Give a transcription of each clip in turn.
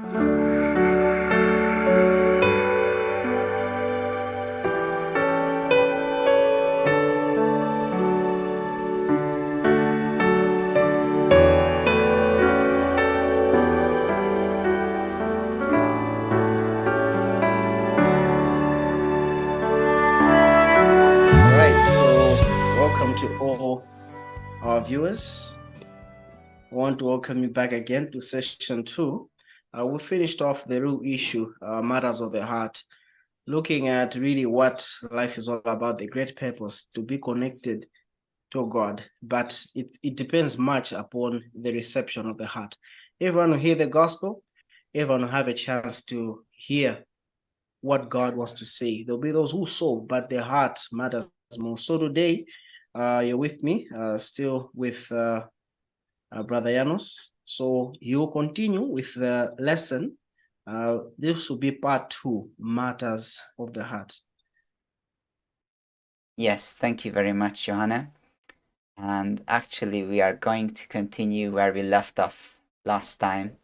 All right, so welcome to all our viewers. I want to welcome you back again to session 2. We finished off the real issue, matters of the heart, looking at really what life is all about, the great purpose to be connected to God. But it depends much upon the reception of the heart. Everyone who hear the gospel, everyone who have a chance to hear what God wants to say. There'll be those who sow, but their heart matters more. So today, you're with me, still with Brother Janos. So he will continue with the lesson. This will be part 2, matters of the heart. Yes, thank you very much, Johanna. And actually, we are going to continue where we left off last time.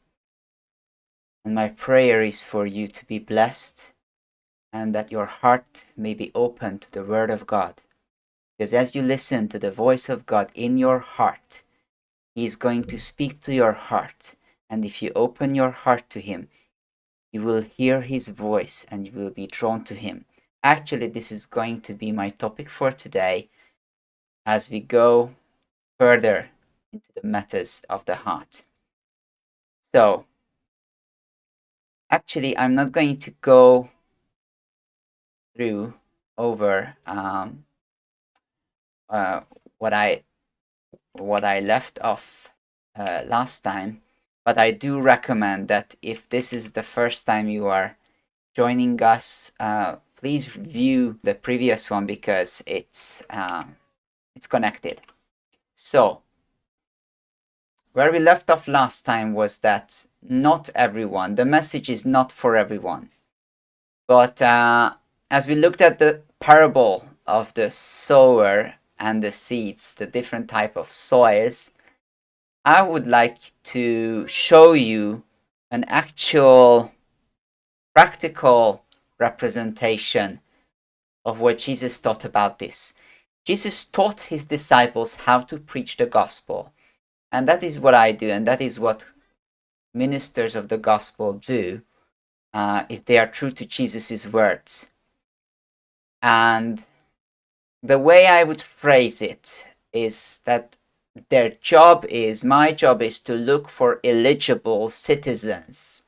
And my prayer is for you to be blessed and that your heart may be open to the Word of God. Because as you listen to the voice of God in your heart, He is going to speak to your heart. And if you open your heart to Him, you will hear His voice and you will be drawn to Him. Actually, this is going to be my topic for today as we go further into the matters of the heart. So, actually, I'm not going to go through over what I left off last time, but I do recommend that if this is the first time you are joining us, please view the previous one because it's connected. So, where we left off last time was that not everyone, the message is not for everyone. But as we looked at the parable of the sower and the seeds, the different type of soils, I would like to show you an actual practical representation of what Jesus taught about this. Jesus taught his disciples how to preach the gospel. And that is what I do, and that is what ministers of the gospel do if they are true to Jesus' words. And the way I would phrase it is that their job is, my job is to look for eligible citizens.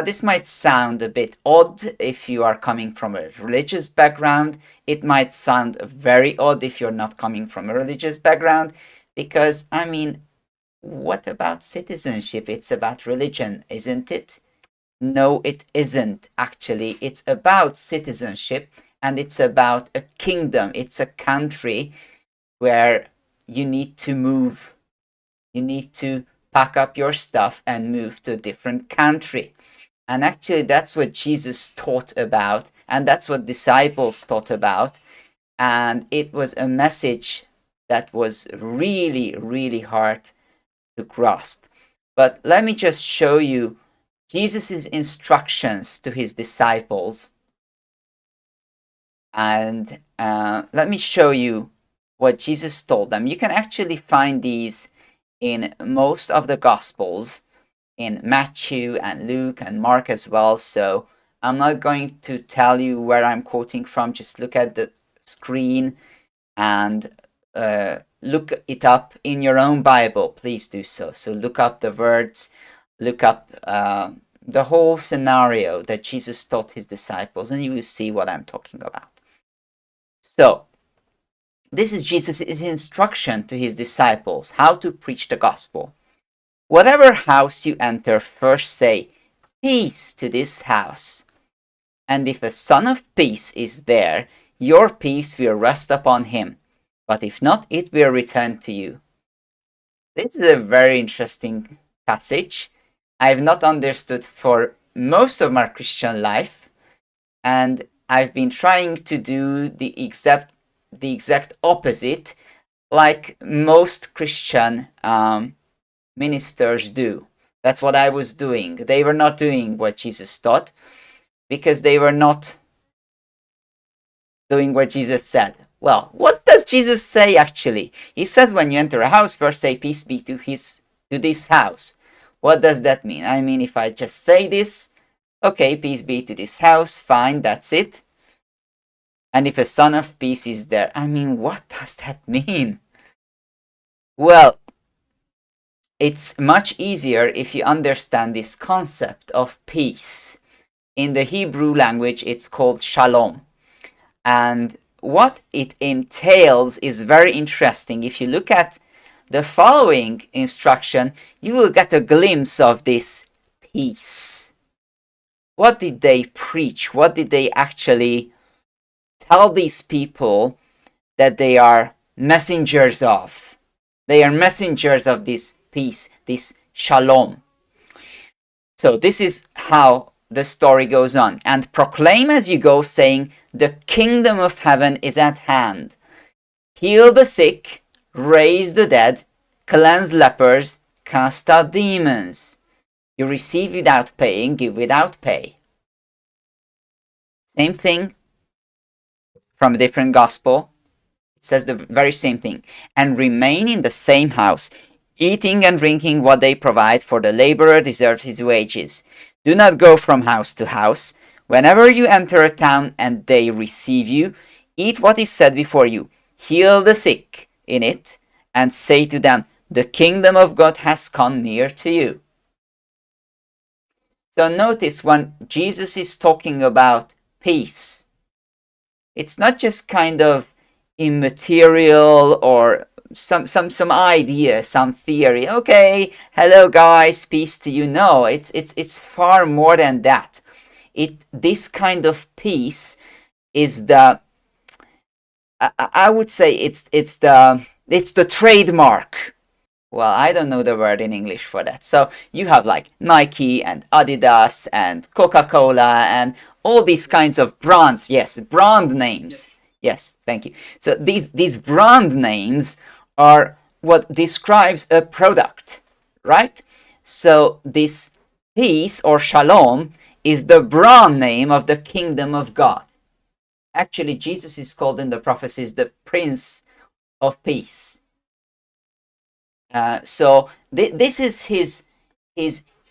This might sound a bit odd if you are coming from a religious background. It might sound very odd if you're not coming from a religious background, because, I mean, what about citizenship? It's about religion, isn't it? No, it isn't, actually. It's about citizenship, and it's about a kingdom. It's a country where you need to move. You need to pack up your stuff and move to a different country. And actually, that's what Jesus taught about, and that's what disciples taught about. And it was a message that was really, really hard to grasp. But let me just show you Jesus' instructions to his disciples. And let me show you what Jesus told them. You can actually find these in most of the Gospels, in Matthew and Luke and Mark as well. So I'm not going to tell you where I'm quoting from. Just look at the screen and look it up in your own Bible. Please do so. So look up the words, look up the whole scenario that Jesus taught his disciples, and you will see what I'm talking about. So this is Jesus' instruction to his disciples, how to preach the gospel. Whatever house you enter, first say, "Peace to this house." And if a son of peace is there, your peace will rest upon him. But if not, it will return to you. This is a very interesting passage. I've not understood for most of my Christian life, and I've been trying to do the exact opposite, like most Christian ministers do. That's what I was doing. They were not doing what Jesus taught because they were not doing what Jesus said. Well, what does Jesus say actually? He says when you enter a house, first say peace be to this house. What does that mean? I mean, if I just say this, okay, peace be to this house, fine, that's it. And if a son of peace is there, I mean, what does that mean? Well, it's much easier if you understand this concept of peace. In the Hebrew language, it's called shalom. And what it entails is very interesting. If you look at the following instruction, you will get a glimpse of this peace. What did they preach? What did they actually tell these people that they are messengers of? They are messengers of this peace, this shalom. So this is how the story goes on. And proclaim as you go, saying, the kingdom of heaven is at hand. Heal the sick, raise the dead, cleanse lepers, cast out demons. You receive without paying, give without pay. Same thing from a different gospel. It says the very same thing. And remain in the same house, eating and drinking what they provide, for the laborer deserves his wages. Do not go from house to house. Whenever you enter a town and they receive you, eat what is set before you. Heal the sick in it, and say to them, the kingdom of God has come near to you. So notice when Jesus is talking about peace, it's not just kind of immaterial or some idea, some theory. Okay, hello guys, peace to you. No, it's far more than that. This kind of peace is the, I would say it's the trademark. Well, I don't know the word in English for that. So you have like Nike and Adidas and Coca-Cola and all these kinds of brands. Yes, brand names. Yes, thank you. So these brand names are what describes a product, right? So this peace or shalom is the brand name of the kingdom of God. Actually, Jesus is called in the prophecies the Prince of Peace. So this is his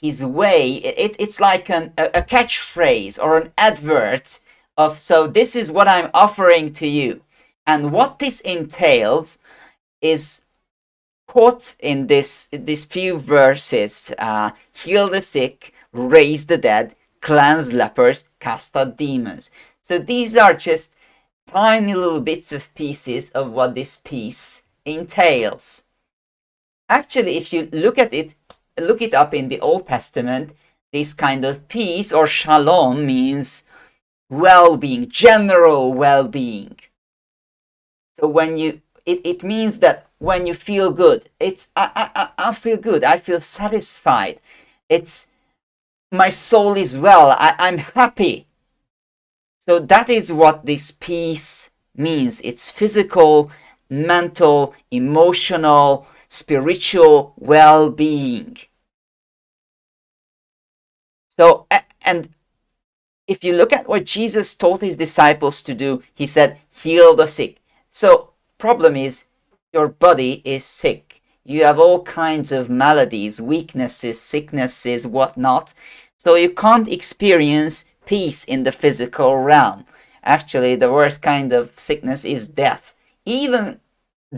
way. It's like a catchphrase or an advert of, so this is what I'm offering to you. And what this entails is caught in these few verses. Heal the sick, raise the dead, cleanse lepers, cast out demons. So these are just tiny little bits of pieces of what this peace entails. Actually, if you look at it, look it up in the Old Testament, this kind of peace or shalom means well-being, general well-being. So when you, it means that when you feel good, it's I feel good, I feel satisfied. It's my soul is well, I'm happy. So that is what this peace means. It's physical, mental, emotional, spiritual well-being. So, and if you look at what Jesus taught his disciples to do, he said, heal the sick. So, problem is, your body is sick. You have all kinds of maladies, weaknesses, sicknesses, whatnot. So you can't experience peace in the physical realm. Actually, the worst kind of sickness is death. Even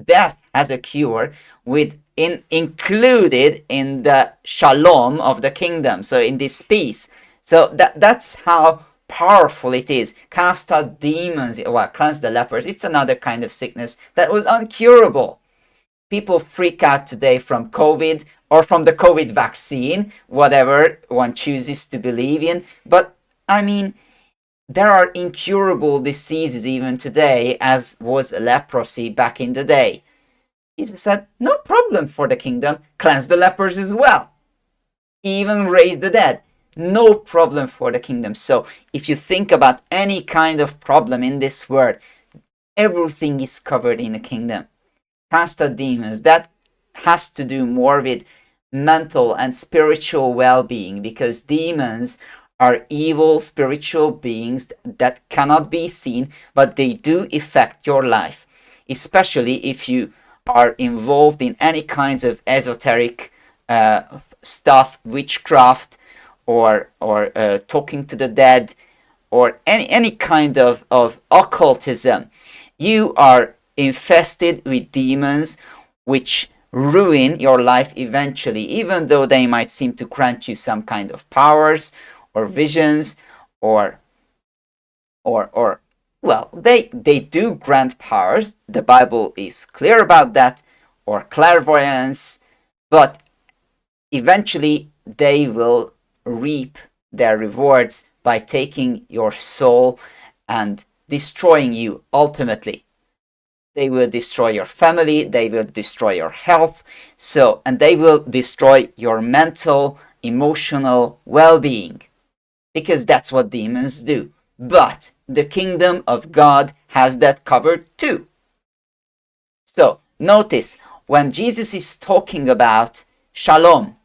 death has a cure with included in the shalom of the kingdom, so in this peace. So that's how powerful it is. Cast out demons, well, cleanse the lepers. It's another kind of sickness that was uncurable. People freak out today from COVID or from the COVID vaccine, whatever one chooses to believe in. But I mean, there are incurable diseases even today, as was leprosy back in the day. Jesus said, no problem for the kingdom, cleanse the lepers as well. Even raise the dead. No problem for the kingdom. So if you think about any kind of problem in this world, everything is covered in the kingdom. Cast out demons, that has to do more with mental and spiritual well-being, because demons are evil spiritual beings that cannot be seen, but they do affect your life, especially if you are involved in any kinds of esoteric stuff, witchcraft, or talking to the dead, or any kind of occultism. You are infested with demons which ruin your life eventually, even though they might seem to grant you some kind of powers or visions, or well, they do grant powers. The Bible is clear about that, or clairvoyance, but eventually they will reap their rewards by taking your soul and destroying you ultimately. They will destroy your family, they will destroy your health, and they will destroy your mental, emotional well-being, because that's what demons do. But the kingdom of God has that covered too. So notice, when Jesus is talking about shalom,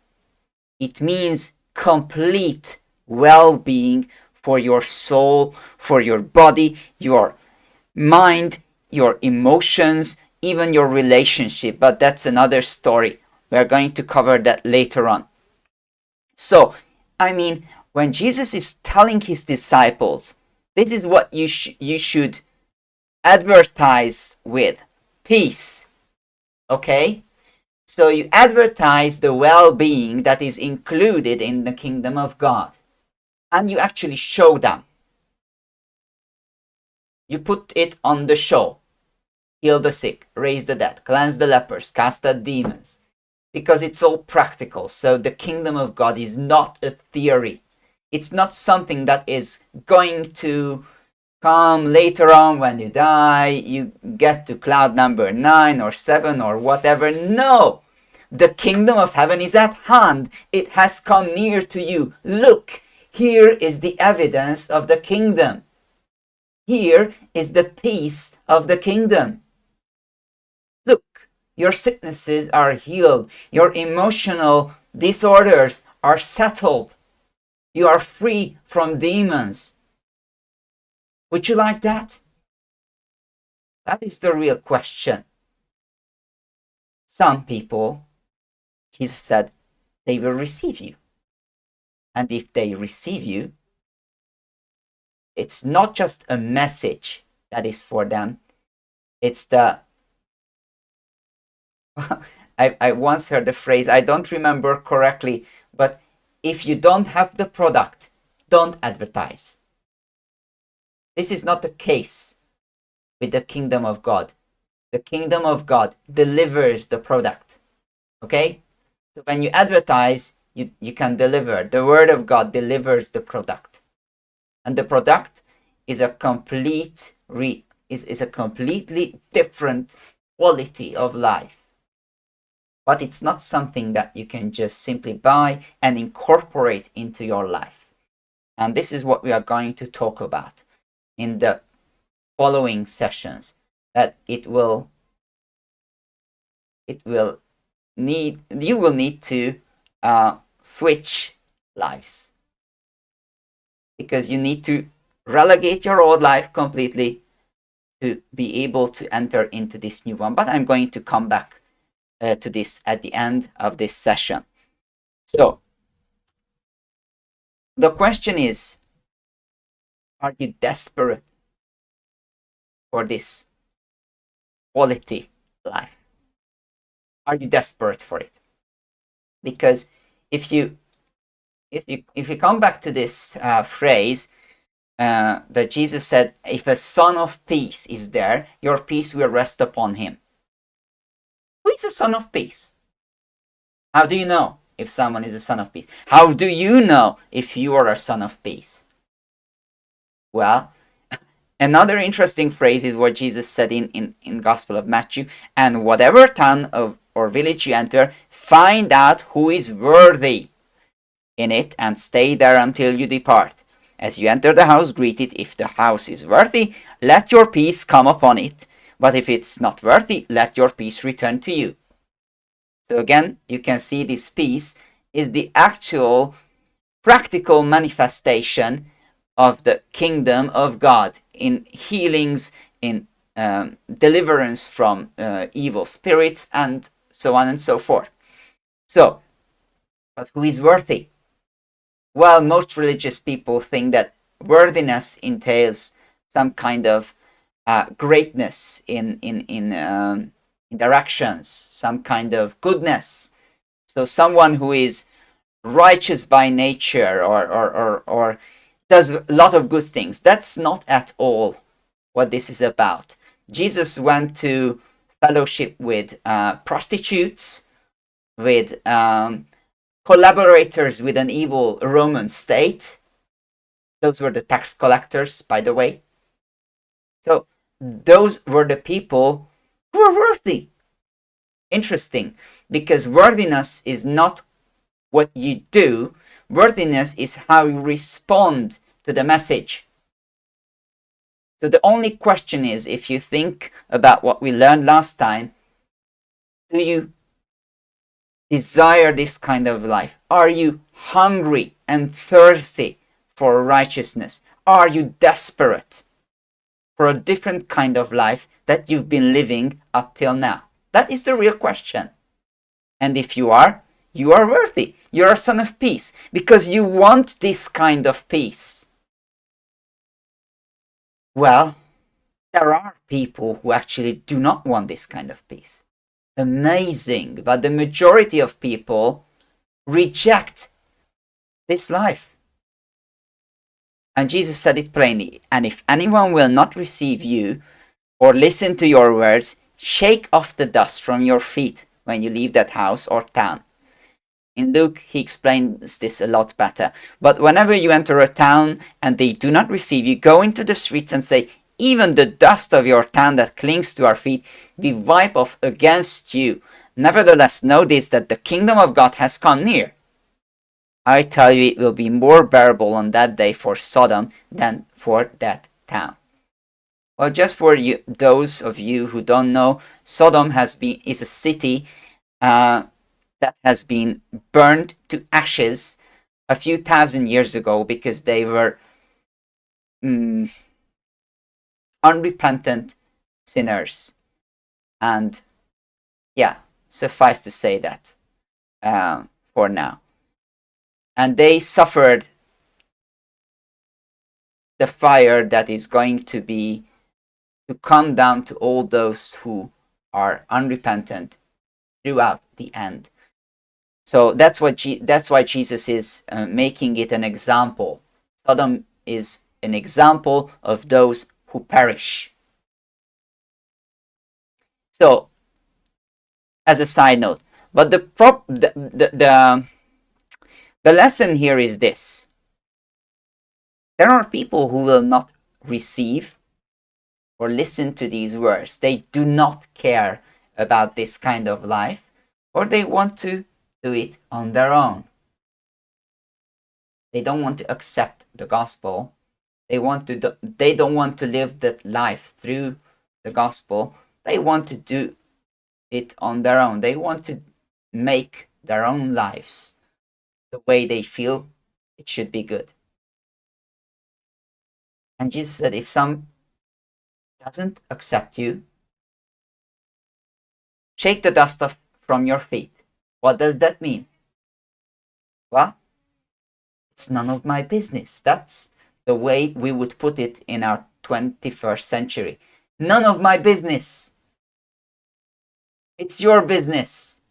it means complete well-being for your soul, for your body, your mind, your emotions, even your relationship. But that's another story. We are going to cover that later on. So, I mean, when Jesus is telling his disciples, this is what you should advertise with: peace. Okay? So you advertise the well-being that is included in the kingdom of God. And you actually show them. You put it on the show. Heal the sick, raise the dead, cleanse the lepers, cast out demons. Because it's all practical. So the kingdom of God is not a theory. It's not something that is going to come later on when you die, you get to cloud number 9 or 7 or whatever. No! The kingdom of heaven is at hand. It has come near to you. Look, here is the evidence of the kingdom. Here is the peace of the kingdom. Look, your sicknesses are healed. Your emotional disorders are settled. You are free from demons. Would you like that? That is the real question. Some people, he said, they will receive you. And if they receive you, it's not just a message that is for them. It's the... I once heard the phrase, I don't remember correctly, but if you don't have the product, don't advertise. This is not the case with the kingdom of God. The kingdom of God delivers the product. Okay? So when you advertise, you can deliver. The word of God delivers the product. And the product is a complete is a completely different quality of life. But it's not something that you can just simply buy and incorporate into your life. And this is what we are going to talk about in the following sessions, that you will need to switch lives, because you need to relegate your old life completely to be able to enter into this new one. But I'm going to come back to this at the end of this session. So the question is, are you desperate for this quality life? Are you desperate for it? Because if you come back to this phrase that Jesus said, if a son of peace is there, your peace will rest upon him. Who is a son of peace? How do you know if someone is a son of peace? How do you know if you are a son of peace? Well, another interesting phrase is what Jesus said in Gospel of Matthew, and whatever town or village you enter, find out who is worthy in it and stay there until you depart. As you enter the house, greet it. If the house is worthy, let your peace come upon it. But if it's not worthy, let your peace return to you. So again, you can see this peace is the actual practical manifestation of the kingdom of God in healings, in deliverance from evil spirits, and so on and so forth. So, but who is worthy? Well, most religious people think that worthiness entails some kind of greatness in their actions, some kind of goodness. So someone who is righteous by nature or does a lot of good things. That's not at all what this is about. Jesus went to fellowship with prostitutes, with collaborators with an evil Roman state. Those were the tax collectors, by the way. So those were the people who were worthy. Interesting, because worthiness is not what you do. Worthiness is how you respond to the message. So the only question is, if you think about what we learned last time, do you desire this kind of life? Are you hungry and thirsty for righteousness? Are you desperate for a different kind of life that you've been living up till now? That is the real question. And if you are, you are worthy. You're a son of peace because you want this kind of peace. Well, there are people who actually do not want this kind of peace. Amazing, but the majority of people reject this life. And Jesus said it plainly, and if anyone will not receive you or listen to your words, shake off the dust from your feet when you leave that house or town. In Luke, he explains this a lot better. But whenever you enter a town and they do not receive you, go into the streets and say, even the dust of your town that clings to our feet, we wipe off against you. Nevertheless, know this, that the kingdom of God has come near. I tell you, it will be more bearable on that day for Sodom than for that town. Well, just for you, those of you who don't know, Sodom is a city that has been burned to ashes a few thousand years ago because they were unrepentant sinners. And yeah, suffice to say that for now. And they suffered the fire that is going to be to come down to all those who are unrepentant throughout the end. So that's what that's why Jesus is making it an example. Sodom is an example of those who perish. So, as a side note, but the lesson here is this: there are people who will not receive or listen to these words. They do not care about this kind of life, or they want to do it on their own. They don't want to accept the gospel. They don't want to live that life through the gospel. They want to do it on their own. They want to make their own lives the way they feel it should be good. And Jesus said, if some doesn't accept you, shake the dust off from your feet. What does that mean? Well, it's none of my business. That's the way we would put it in our 21st century. None of my business. It's your business.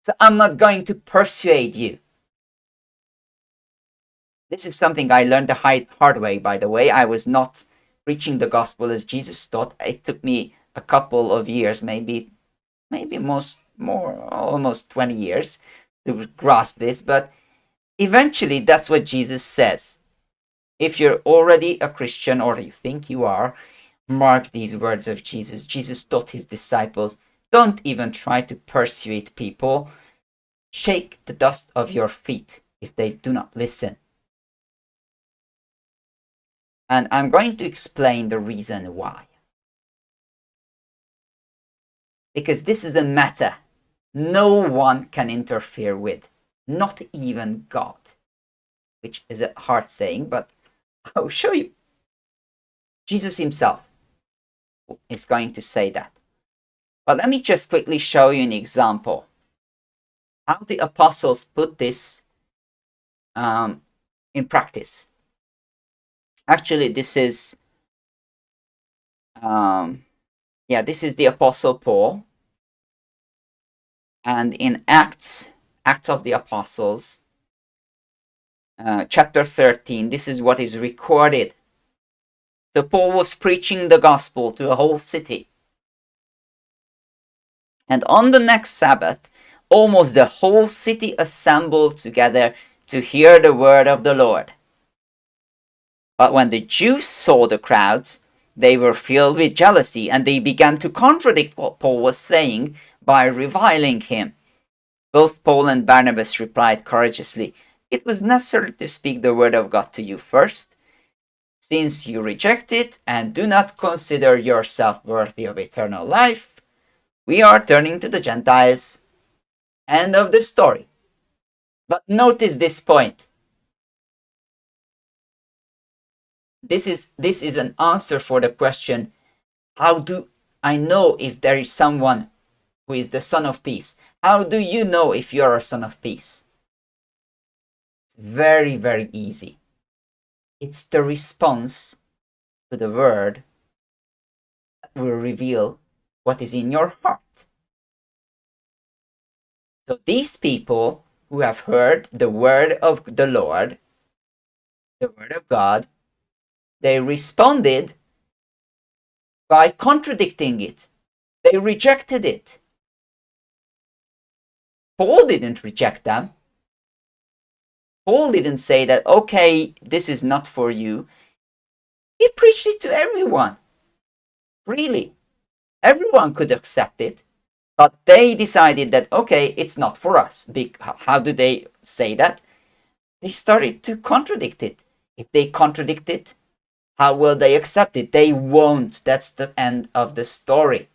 So I'm not going to persuade you. This is something I learned the hard way, by the way. I was not preaching the gospel as Jesus taught. It took me a couple of years, maybe almost 20 years to grasp this, but eventually that's what Jesus says. If you're already a Christian, or you think you are, mark these words of Jesus. Jesus taught his disciples, don't even try to persuade people. Shake the dust of your feet if they do not listen. And I'm going to explain the reason why. Because this is a matter no one can interfere with, not even God. Which is a hard saying, but I'll show you. Jesus himself is going to say that. But let me just quickly show you an example. How the apostles put this in practice. Actually, this is this is the Apostle Paul. And in Acts of the Apostles, chapter 13, this is what is recorded. So Paul was preaching the gospel to a whole city. And on the next Sabbath, almost the whole city assembled together to hear the word of the Lord. But when the Jews saw the crowds, they were filled with jealousy, and they began to contradict what Paul was saying by reviling him. Both Paul and Barnabas replied courageously, "It was necessary to speak the word of God to you first. Since you reject it and do not consider yourself worthy of eternal life, we are turning to the Gentiles." End of the story. But notice this point. This is an answer for the question, how do I know if there is someone who is the son of peace? How do you know if you are a son of peace? It's very, very easy. It's the response to the word that will reveal what is in your heart. So these people who have heard the word of the Lord, the word of God, they responded by contradicting it. They rejected it. Paul didn't reject them. Paul didn't say that, okay, this is not for you. He preached it to everyone. Really. Everyone could accept it. But they decided that, okay, it's not for us. How do they say that? They started to contradict it. If they contradict it, how will they accept it? They won't. That's the end of the story.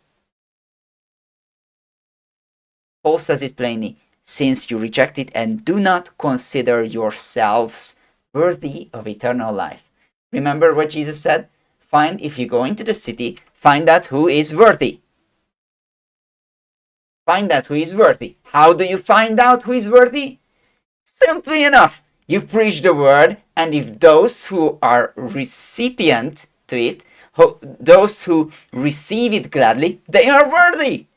Paul says it plainly. Since you reject it and do not consider yourselves worthy of eternal life. Remember what Jesus said? Find, if you go into the city, find out who is worthy. Find out who is worthy. How do you find out who is worthy? Simply enough. You preach the word, and if those who are recipient to it, those who receive it gladly, they are worthy.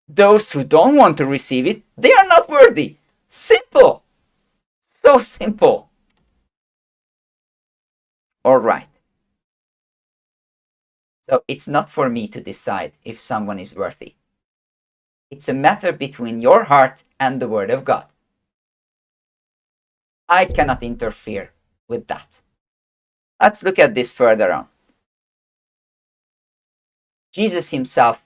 Those who don't want to receive it, they are not worthy. Simple. So simple. All right. So it's not for me to decide if someone is worthy. It's a matter between your heart and the word of God. I cannot interfere with that. Let's look at this further on. Jesus himself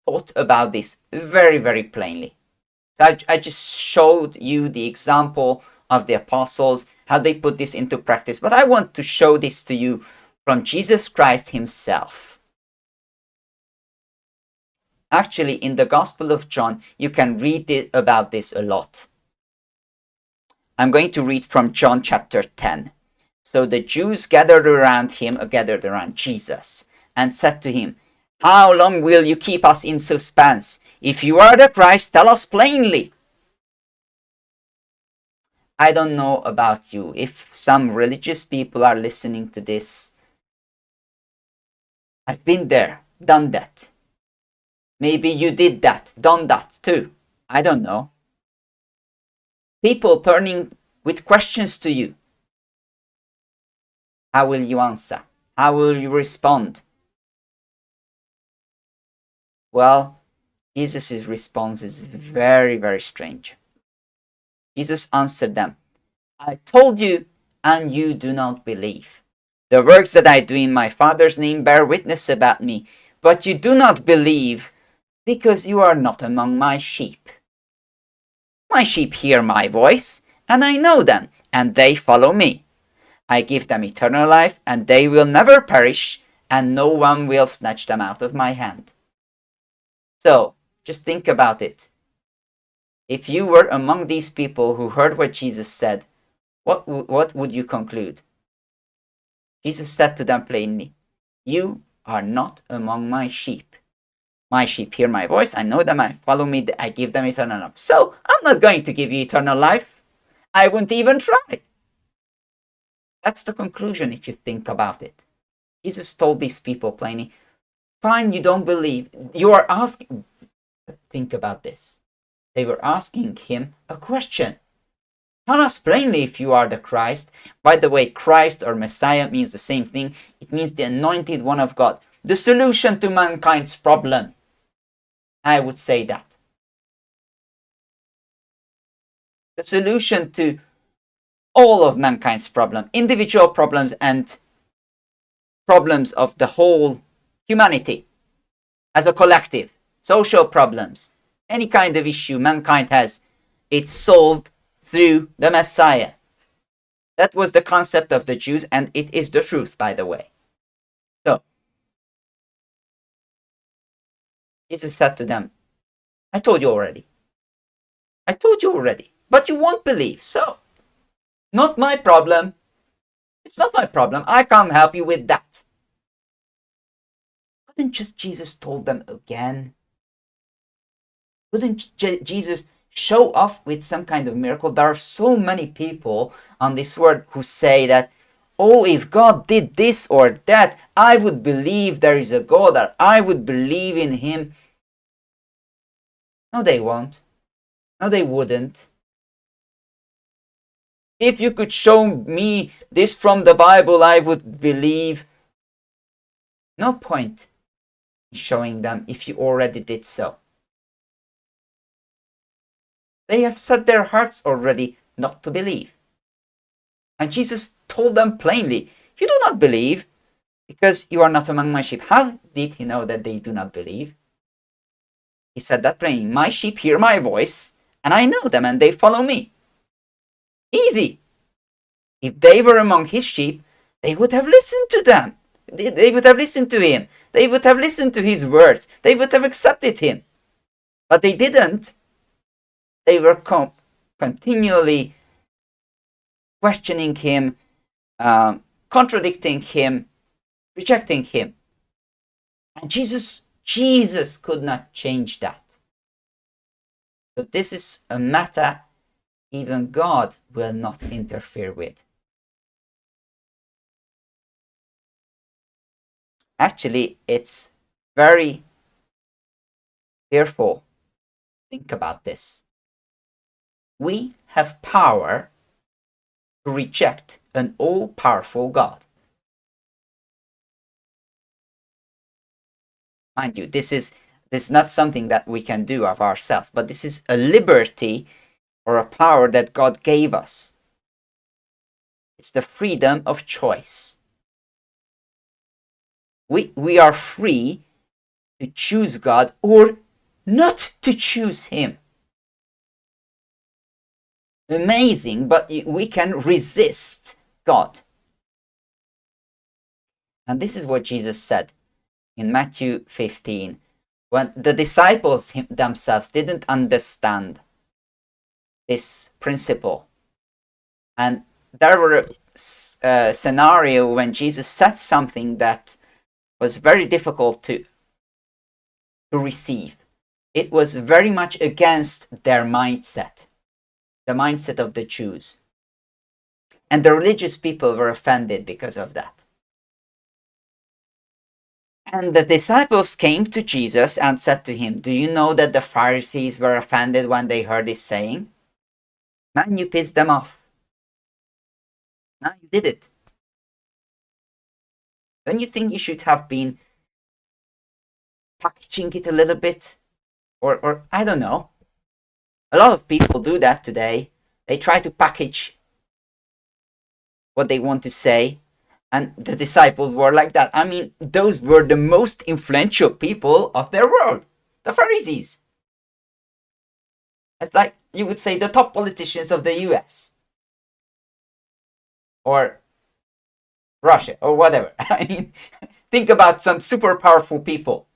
taught about this very, very plainly. So I just showed you the example of the apostles, how they put this into practice. But I want to show this to you from Jesus Christ himself. Actually, in the Gospel of John, you can read about this a lot. I'm going to read from John chapter 10. So the Jews gathered around him, gathered around Jesus, and said to him, "How long will you keep us in suspense? If you are the Christ, tell us plainly." I don't know about you. If some religious people are listening to this, I've been there, done that. Maybe you did that, done that too. I don't know. People turning with questions to you. How will you answer? How will you respond? Well, Jesus' response is very, very strange. Jesus answered them, "I told you, and you do not believe. The works that I do in my Father's name bear witness about me, but you do not believe because you are not among my sheep. My sheep hear my voice, and I know them, and they follow me. I give them eternal life, and they will never perish, and no one will snatch them out of my hand." So, just think about it. If you were among these people who heard what Jesus said, what would you conclude? Jesus said to them plainly, "You are not among my sheep. My sheep hear my voice, I know them, I follow me, I give them eternal life. So, I'm not going to give you eternal life. I won't even try." That's the conclusion if you think about it. Jesus told these people plainly, fine, you don't believe. You are asking. Think about this. They were asking him a question. Tell us plainly if you are the Christ. By the way, Christ or Messiah means the same thing. It means the anointed one of God. The solution to mankind's problem. I would say that. The solution to all of mankind's problem, individual problems and problems of the whole humanity as a collective, social problems, any kind of issue mankind has, it's solved through the Messiah. That was the concept of the Jews, and it is the truth, by the way. So, Jesus said to them, I told you already. I told you already, but you won't believe, so not my problem. It's not my problem. I can't help you with that. Couldn't just Jesus told them again? Couldn't Jesus show off with some kind of miracle? There are so many people on this world who say that, oh, if God did this or that, I would believe there is a God, or I would believe in him. No, they won't. No, they wouldn't. If you could show me this from the Bible, I would believe. No point in showing them if you already did so. They have set their hearts already not to believe. And Jesus told them plainly, you do not believe because you are not among my sheep. How did he know that they do not believe? He said that plainly, my sheep hear my voice, and I know them, and they follow me. Easy. If they were among his sheep, they would have listened to them. They would have listened to him. They would have listened to his words. They would have accepted him. But they didn't. They were continually questioning him, contradicting him, rejecting him. And Jesus could not change that. So this is a matter even God will not interfere with. Actually, it's very fearful. Think about this. We have power to reject an all-powerful God. Mind you, this is not something that we can do of ourselves, but this is a liberty or a power that God gave us. It's the freedom of choice. We are free to choose God or not to choose him. Amazing, but we can resist God. And this is what Jesus said in Matthew 15, when the disciples themselves didn't understand this principle. And there were a scenario when Jesus said something that was very difficult to receive. It was very much against their mindset, the mindset of the Jews. And the religious people were offended because of that. And the disciples came to Jesus and said to him, do you know that the Pharisees were offended when they heard this saying? Man, you pissed them off. Now you did it. Don't you think you should have been packaging it a little bit? Or I don't know. A lot of people do that today. They try to package what they want to say. And the disciples were like that. I mean, those were the most influential people of their world. The Pharisees. It's like, you would say, the top politicians of the US. Or Russia, or whatever. I mean, think about some super powerful people.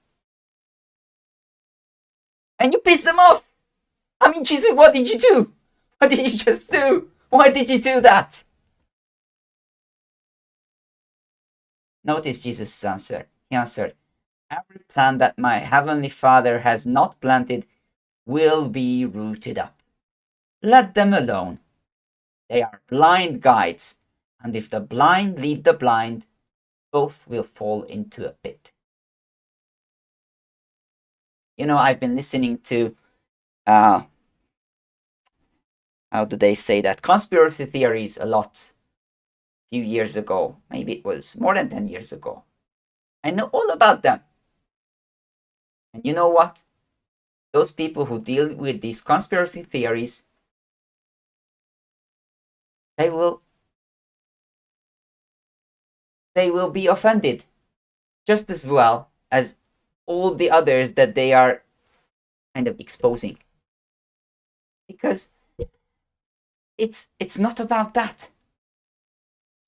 And you piss them off. I mean, Jesus, what did you do? What did you just do? Why did you do that? Notice Jesus' answer. He answered, every plant that my heavenly Father has not planted will be rooted up. Let them alone. They are blind guides, and if the blind lead the blind, both will fall into a pit. You know, I've been listening to, how do they say that? Conspiracy theories a lot. A few years ago, maybe it was more than 10 years ago. I know all about them. And you know what? Those people who deal with these conspiracy theories, they will be offended just as well as all the others that they are kind of exposing. Because it's not about that.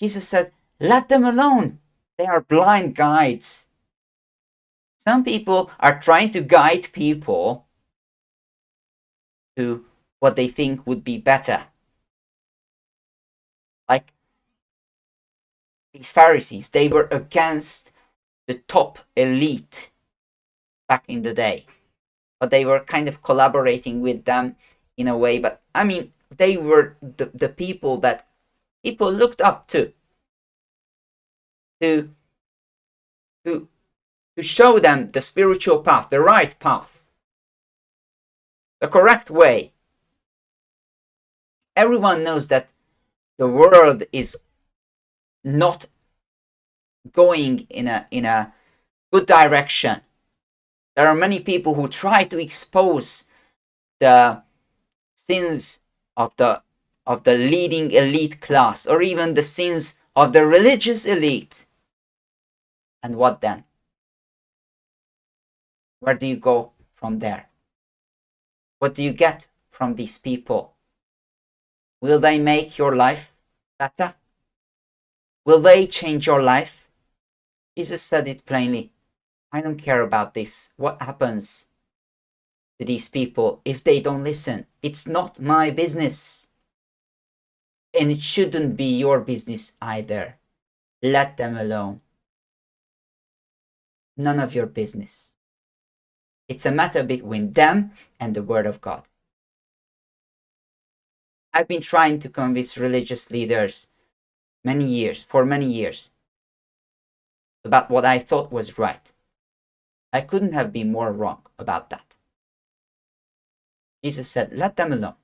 Jesus said, let them alone. They are blind guides. Some people are trying to guide people to what they think would be better. Like these Pharisees, they were against the top elite back in the day. But they were kind of collaborating with them in a way. But I mean, they were the people that people looked up to show them the spiritual path, the right path, the correct way. Everyone knows that the world is not going in a good direction. There are many people who try to expose the sins of the leading elite class, or even the sins of the religious elite. And what then? Where do you go from there? What do you get from these people? Will they make your life better? Will they change your life? Jesus said it plainly. I don't care about this. What happens to these people if they don't listen? It's not my business. And it shouldn't be your business either. Let them alone. None of your business. It's a matter between them and the Word of God. I've been trying to convince religious leaders for many years, about what I thought was right. I couldn't have been more wrong about that. Jesus said, let them alone.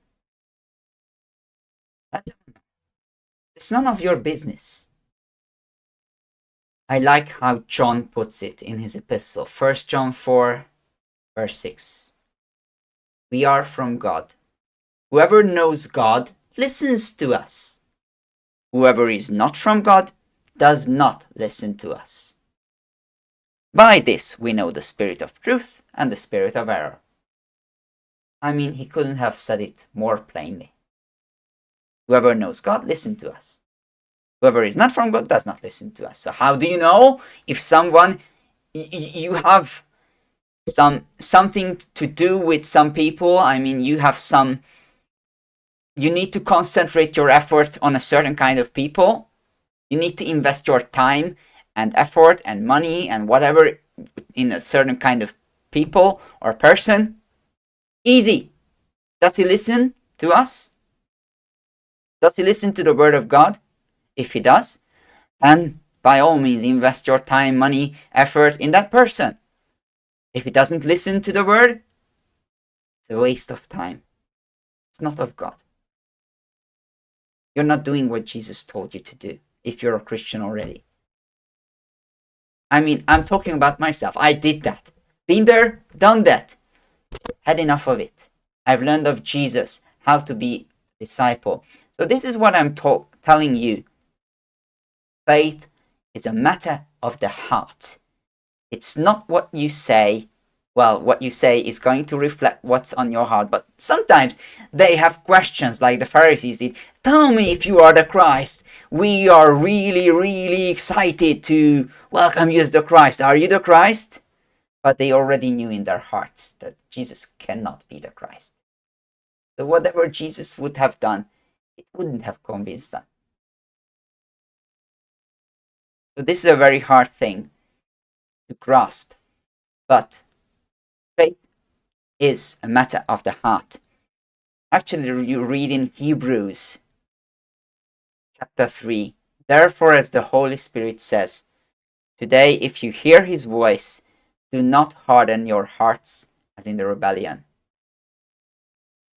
Let them alone. It's none of your business. I like how John puts it in his epistle, 1 John 4, verse 6. We are from God. Whoever knows God listens to us. Whoever is not from God does not listen to us. By this we know the spirit of truth and the spirit of error. I mean, he couldn't have said it more plainly. Whoever knows God, listen to us. Whoever is not from God does not listen to us. So how do you know if someone, you have something to do with some people? I mean, you have some, you need to concentrate your effort on a certain kind of people. You need to invest your time and effort and money and whatever in a certain kind of people or person. Easy. Does he listen to us? Does he listen to the Word of God? If he does, then by all means invest your time, money, effort in that person. If he doesn't listen to the Word, it's a waste of time. It's not of God. You're not doing what Jesus told you to do if you're a Christian already. I mean, I'm talking about myself. I did that. Been there, done that. Had enough of it. I've learned of Jesus how to be a disciple. So this is what I'm telling you. Faith is a matter of the heart. It's not what you say. Well, what you say is going to reflect what's on your heart. But sometimes they have questions like the Pharisees did. Tell me if you are the Christ. We are really, really excited to welcome you as the Christ. Are you the Christ? But they already knew in their hearts that Jesus cannot be the Christ. So whatever Jesus would have done, it wouldn't have convinced them. So this is a very hard thing to grasp. But faith is a matter of the heart. Actually, you read in Hebrews chapter 3, therefore, as the Holy Spirit says, today if you hear his voice, do not harden your hearts as in the rebellion.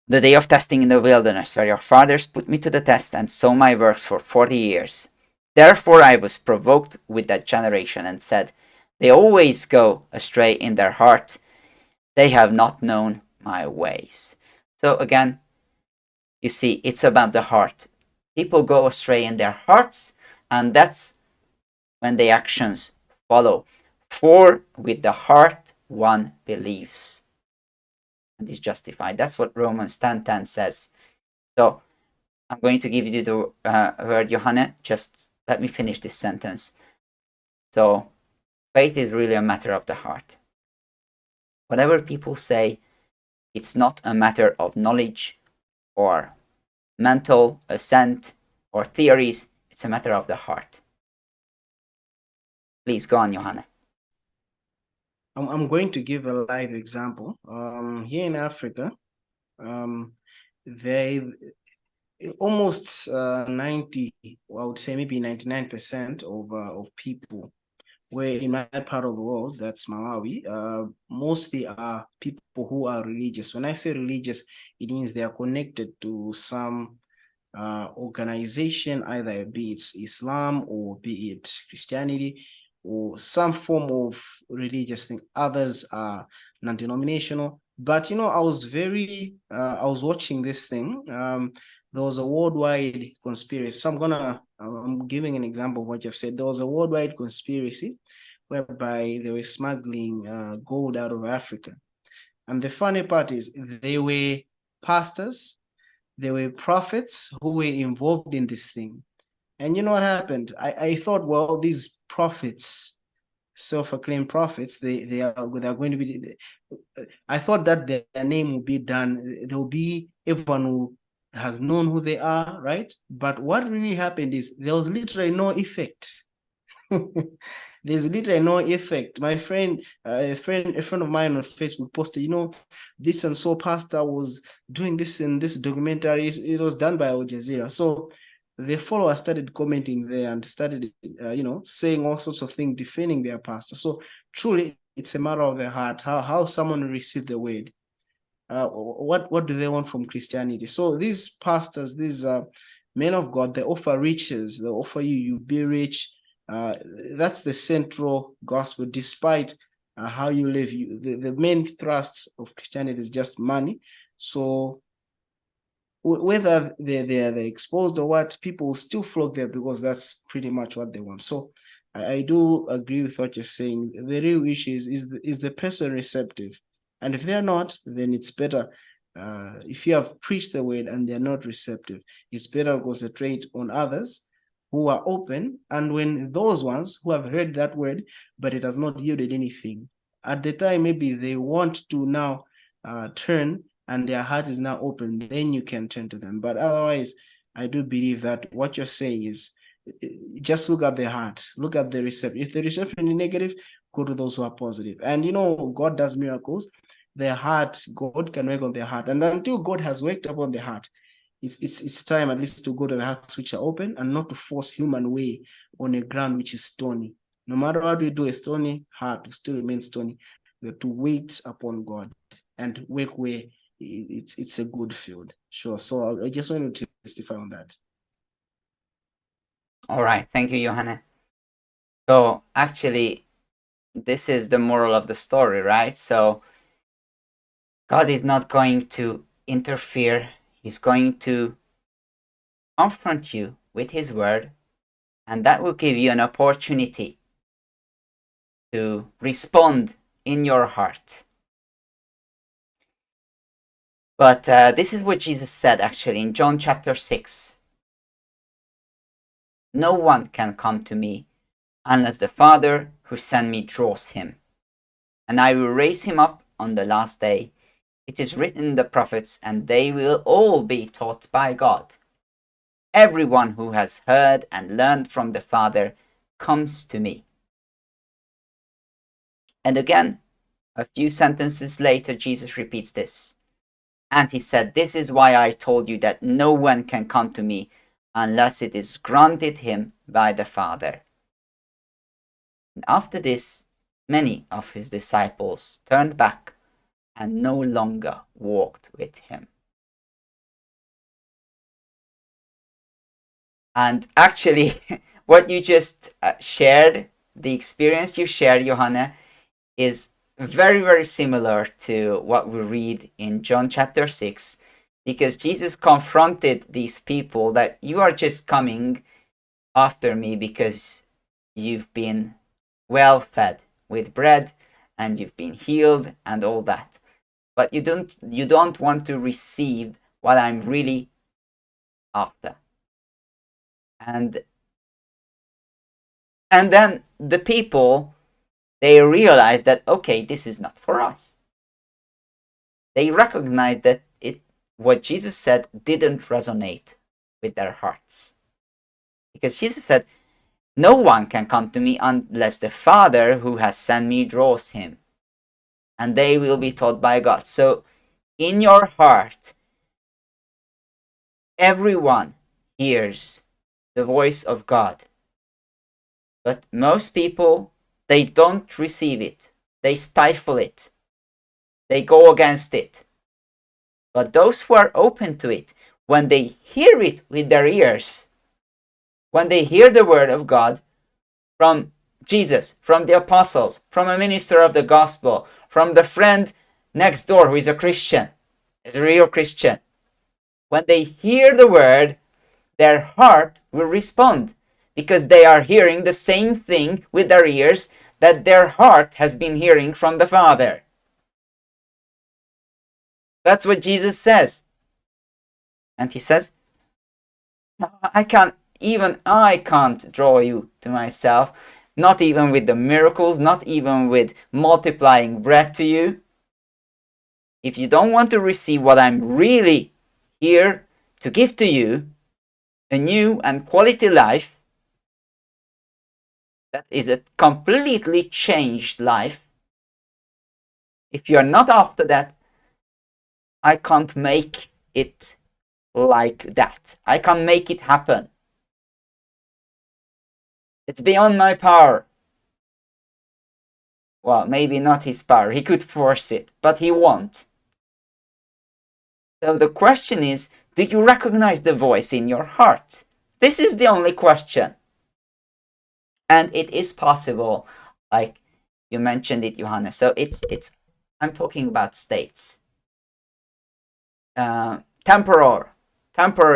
The day of testing in the wilderness, where your fathers put me to the test and saw my works for 40 years. Therefore I was provoked with that generation and said, they always go astray in their heart. They have not known my ways. So again, you see, it's about the heart. People go astray in their hearts, and that's when the actions follow. For with the heart one believes and is justified. That's what Romans 10:10 says. So I'm going to give you the word, Johanna. Just let me finish this sentence. So faith is really a matter of the heart. Whatever people say, it's not a matter of knowledge or mental assent or theories. It's a matter of the heart. Please go on, Johanna. I'm going to give a live example. Here in Africa, they almost 90, I would say maybe 99% of people where in my part of the world, that's Malawi, mostly are people who are religious. When I say religious, it means they are connected to some organization, either be it Islam or be it Christianity or some form of religious thing. Others are non-denominational. But, you know, I was I was watching this thing. There was a worldwide conspiracy. So I'm giving an example of what you've said. There was a worldwide conspiracy whereby they were smuggling gold out of Africa. And the funny part is they were pastors, they were prophets who were involved in this thing. And you know what happened? I thought, well, these prophets, self-acclaimed prophets, they are going to be, I thought that their name will be done. There will be everyone who has known who they are, right? But what really happened is there was literally no effect. There's literally no effect. My friend, a friend of mine on Facebook posted, you know, this and so pastor was doing this in this documentary. It was done by Al Jazeera. So the followers started commenting there and started, you know, saying all sorts of things, defending their pastor. So truly, it's a matter of the heart, how someone received the word. What do they want from Christianity? So these pastors, these men of God, they offer riches. They offer you be rich. That's the central gospel. Despite how you live, the main thrust of Christianity is just money. So whether they're exposed or what, people will still flock there because that's pretty much what they want. So I do agree with what you're saying. The real issue is the person receptive? And if they're not, then it's better. If you have preached the word and they're not receptive, it's better to concentrate on others who are open. And when those ones who have heard that word, but it has not yielded anything, at the time, maybe they want to now turn and their heart is now open, then you can turn to them. But otherwise, I do believe that what you're saying is just look at their heart, look at the reception. If the reception is negative, go to those who are positive. And you know, God does miracles. Their heart, God can work on their heart. And until God has worked upon the heart, it's time at least to go to the hearts which are open and not to force human way on a ground which is stony. No matter what we do, a stony heart will still remain stony. We have to wait upon God and work where it's a good field. Sure. So I just wanted to testify on that. All right. Thank you, Johanna. So actually, this is the moral of the story, right? So God is not going to interfere. He's going to confront you with his word, and that will give you an opportunity to respond in your heart. But this is what Jesus said actually in John chapter 6. No one can come to me unless the Father who sent me draws him, and I will raise him up on the last day. It is written in the prophets, and they will all be taught by God. Everyone who has heard and learned from the Father comes to me. And again, a few sentences later, Jesus repeats this. And he said, this is why I told you that no one can come to me unless it is granted him by the Father. And after this, many of his disciples turned back and no longer walked with him. And actually, what you just shared, the experience you shared, Johanna, is very, very similar to what we read in John chapter 6, because Jesus confronted these people that you are just coming after me because you've been well fed with bread and you've been healed and all that. But you don't want to receive what I'm really after. And then the people, they realize that, okay, this is not for us. They recognize that what Jesus said didn't resonate with their hearts. Because Jesus said, no one can come to me unless the Father who has sent me draws him. And they will be taught by God. So in your heart, everyone hears the voice of God. But most people, they don't receive it. They stifle it. They go against it. But those who are open to it, when they hear it with their ears, when they hear the word of God from Jesus, from the apostles, from a minister of the gospel, from the friend next door who is a Christian, is a real Christian, when they hear the word, their heart will respond, because they are hearing the same thing with their ears that their heart has been hearing from the Father. That's what Jesus says. And he says, I can't draw you to myself, not even with the miracles, not even with multiplying bread to you. If you don't want to receive what I'm really here to give to you, a new and quality life, that is a completely changed life. If you are not after that, I can't make it like that. I can't make it happen. It's beyond my power. Well, maybe not his power. He could force it, but he won't. So the question is, do you recognize the voice in your heart? This is the only question. And it is possible, like you mentioned it, Johanna. So it's I'm talking about states. Temporary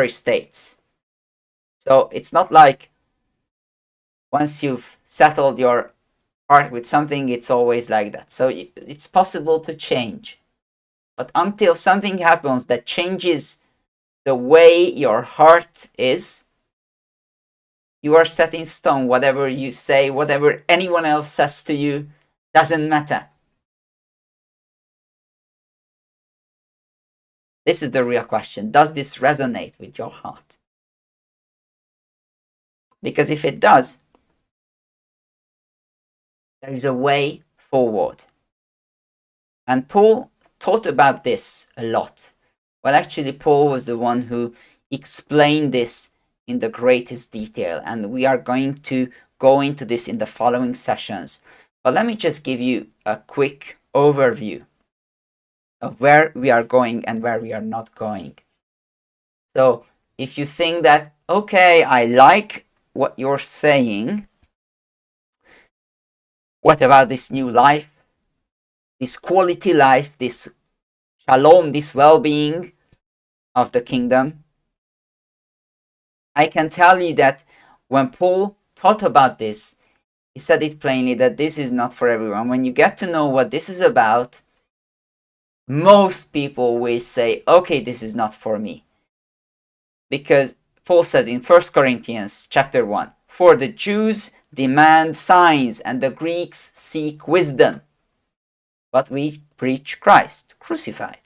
states. So it's not like once you've settled your heart with something, it's always like that. So it's possible to change. But until something happens that changes the way your heart is, you are set in stone. Whatever you say, whatever anyone else says to you, doesn't matter. This is the real question. Does this resonate with your heart? Because if it does, there is a way forward. And Paul taught about this a lot. Well, actually, Paul was the one who explained this in the greatest detail, and we are going to go into this in the following sessions. But let me just give you a quick overview of where we are going and where we are not going. So if you think that, okay, I like what you're saying, what about this new life, this quality life, this shalom, this well-being of the kingdom? I can tell you that when Paul taught about this, he said it plainly that this is not for everyone. When you get to know what this is about, most people will say, okay, this is not for me. Because Paul says in 1 Corinthians chapter 1, for the Jews demand signs and the Greeks seek wisdom. But we preach Christ crucified,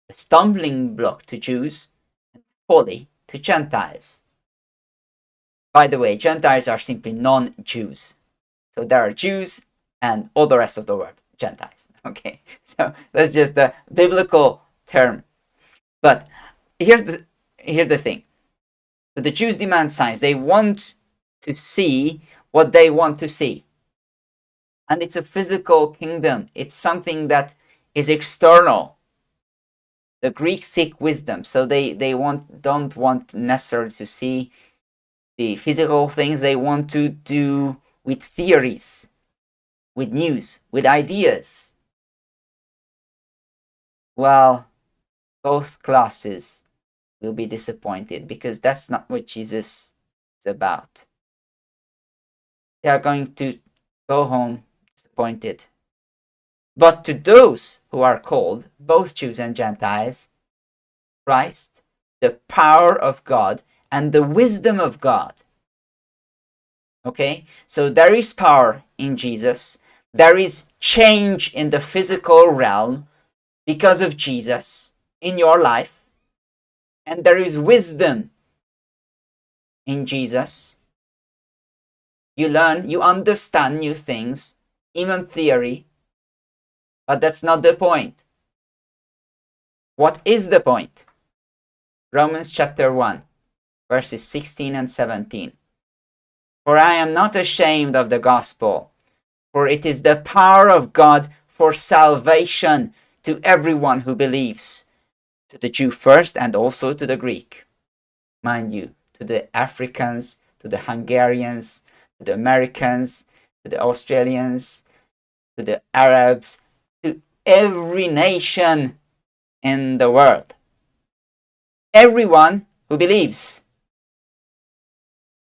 a stumbling block to Jews and folly to Gentiles. By the way, Gentiles are simply non-Jews. So there are Jews and all the rest of the world, Gentiles. Okay, so that's just a biblical term. But here's the thing. So the Jews demand signs. They want to see what they want to see. And it's a physical kingdom. It's something that is external. The Greeks seek wisdom, so they don't want necessarily to see the physical things. They want to do with theories, with news, with ideas. Well, both classes will be disappointed because that's not what Jesus is about. They are going to go home disappointed. But to those who are called, both Jews and Gentiles, Christ, the power of God and the wisdom of God. Okay, so there is power in Jesus. There is change in the physical realm because of Jesus in your life. And there is wisdom in Jesus. You learn, you understand new things, even theory. But that's not the point. What is the point? Romans chapter 1, verses 16 and 17. For I am not ashamed of the gospel, for it is the power of God for salvation to everyone who believes, to the Jew first and also to the Greek. Mind you, to the Africans, to the Hungarians, to the Americans, to the Australians, to the Arabs, to every nation in the world. Everyone who believes.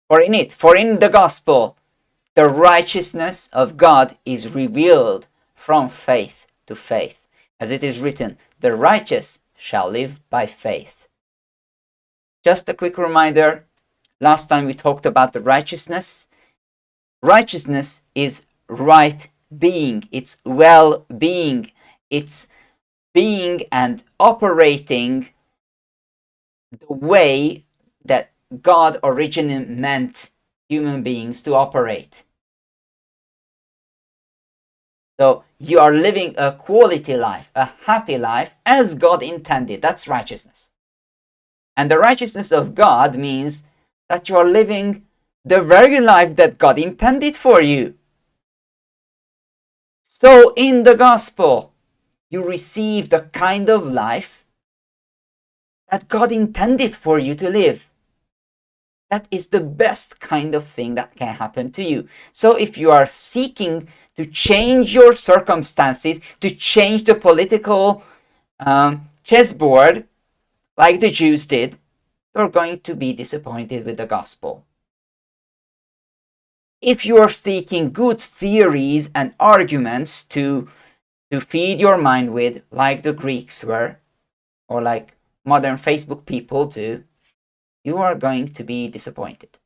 For in it, for in the gospel, the righteousness of God is revealed from faith to faith. As it is written, the righteous shall live by faith. Just a quick reminder, last time we talked about the righteousness. Righteousness is right being, it's well-being, it's being and operating the way that God originally meant human beings to operate. So you are living a quality life, a happy life, as God intended. That's righteousness. And the righteousness of God means that you are living the very life that God intended for you. So in the gospel, you receive the kind of life that God intended for you to live. That is the best kind of thing that can happen to you. So if you are seeking to change your circumstances, to change the political chessboard, like the Jews did, you're going to be disappointed with the gospel. If you are seeking good theories and arguments to feed your mind with, like the Greeks were, or like modern Facebook people do, you are going to be disappointed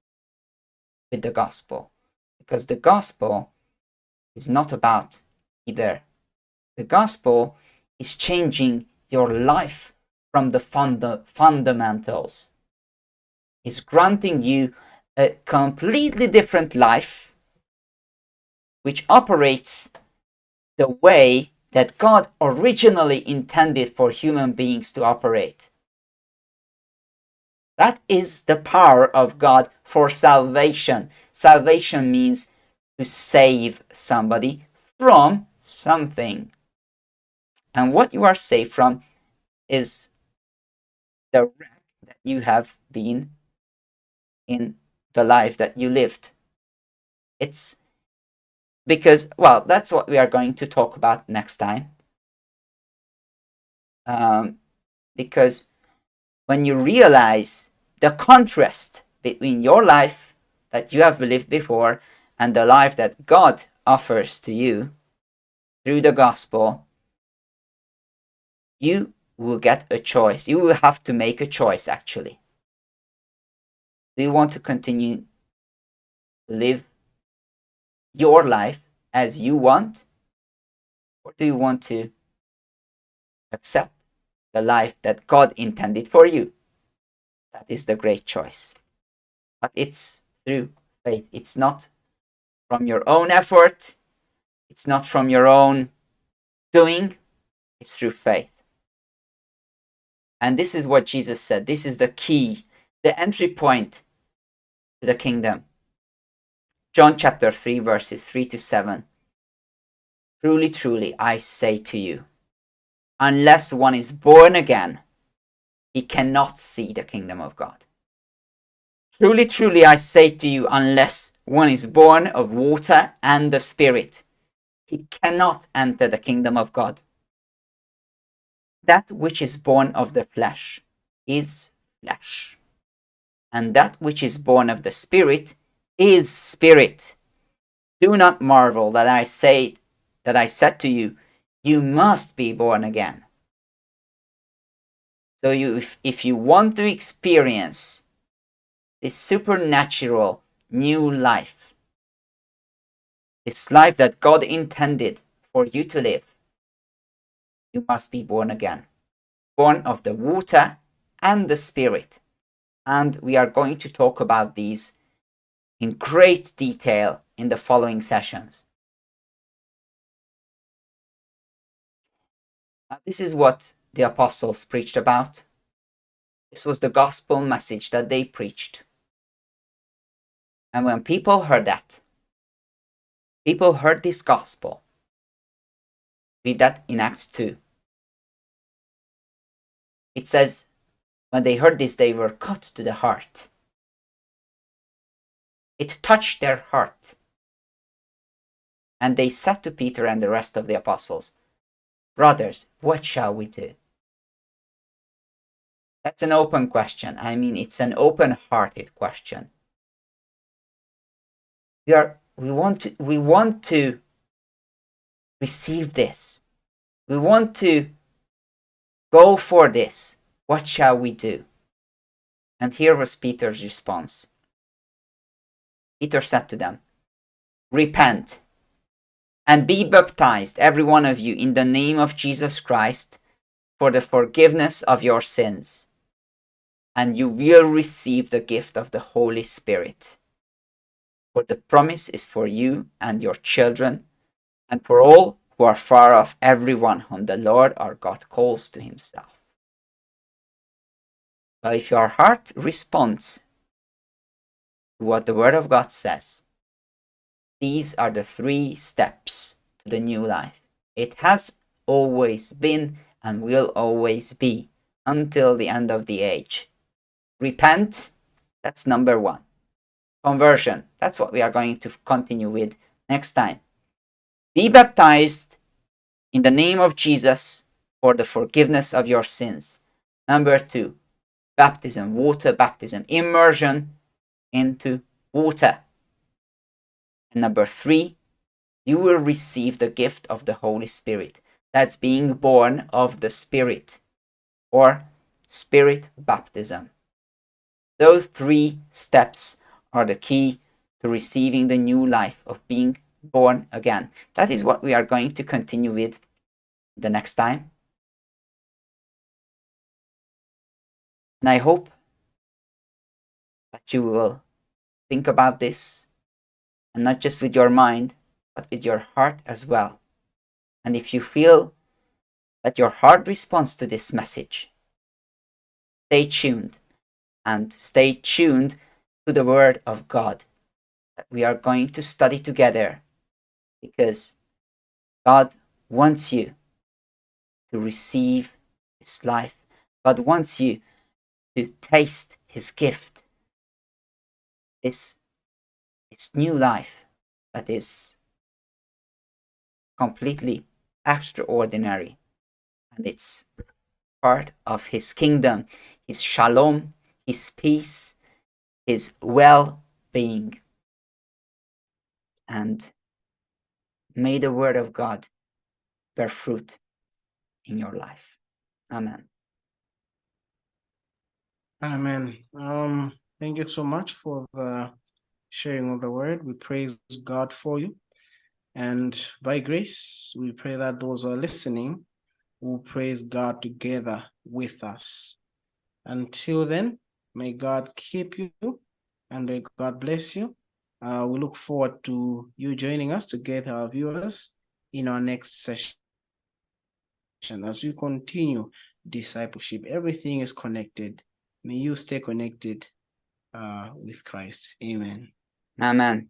with the gospel. Because the gospel is not about either. The gospel is changing your life from the fundamentals. It's granting you a completely different life, which operates the way that God originally intended for human beings to operate. That is the power of God for salvation. Salvation means to save somebody from something. And what you are saved from is the wreck that you have been in the life that you lived. It's because, well, that's what we are going to talk about next time. Because when you realize the contrast between your life that you have lived before and the life that God offers to you through the gospel, you will get a choice. You will have to make a choice, actually. Do you want to continue to live your life as you want? Or do you want to accept the life that God intended for you? That is the great choice. But it's through faith. It's not from your own effort. It's not from your own doing. It's through faith. And this is what Jesus said. This is the key, the entry point to the kingdom. John chapter 3, verses 3 to 7. Truly, truly, I say to you, unless one is born again, he cannot see the kingdom of God. Truly, truly, I say to you, unless one is born of water and the Spirit, he cannot enter the kingdom of God. That which is born of the flesh is flesh, and that which is born of the Spirit is spirit. Do not marvel that I said to you, you must be born again. So if you want to experience this supernatural new life, this life that God intended for you to live, you must be born again, born of the water and the Spirit. And we are going to talk about these in great detail in the following sessions. Now, this is what the apostles preached about. This was the gospel message that they preached. And when people heard that, people heard this gospel. Read that in Acts 2. It says, when they heard this, they were cut to the heart. It touched their heart. And they said to Peter and the rest of the apostles, brothers, what shall we do? That's an open question. I mean, it's an open-hearted question. We want to receive this. We want to go for this. What shall we do? And here was Peter's response. Peter said to them, repent and be baptized, every one of you, in the name of Jesus Christ, for the forgiveness of your sins, and you will receive the gift of the Holy Spirit. For the promise is for you and your children, and for all who are far off, everyone whom the Lord our God calls to himself. But if your heart responds to what the Word of God says, these are the three steps to the new life. It has always been and will always be until the end of the age. Repent, that's number one. Conversion, that's what we are going to continue with next time. Be baptized in the name of Jesus for the forgiveness of your sins. Number two, baptism, water baptism, immersion into water. And number three, you will receive the gift of the Holy Spirit. That's being born of the Spirit, or Spirit baptism. Those three steps are the key to receiving the new life of being born again. That is what we are going to continue with the next time. And I hope that you will think about this, and not just with your mind, but with your heart as well. And if you feel that your heart responds to this message, stay tuned, and stay tuned to the Word of God that we are going to study together, because God wants you to receive His life. God wants you to taste His gift, this new life that is completely extraordinary, and it's part of His kingdom, His shalom, His peace, His well-being. And may the Word of God bear fruit in your life. Amen. Amen. Thank you so much for the sharing of the word. We praise God for you. And by grace, we pray that those who are listening will praise God together with us. Until then, may God keep you and may God bless you. We look forward to you joining us together, our viewers, in our next session as we continue discipleship. Everything is connected. May you stay connected with Christ. Amen. Amen.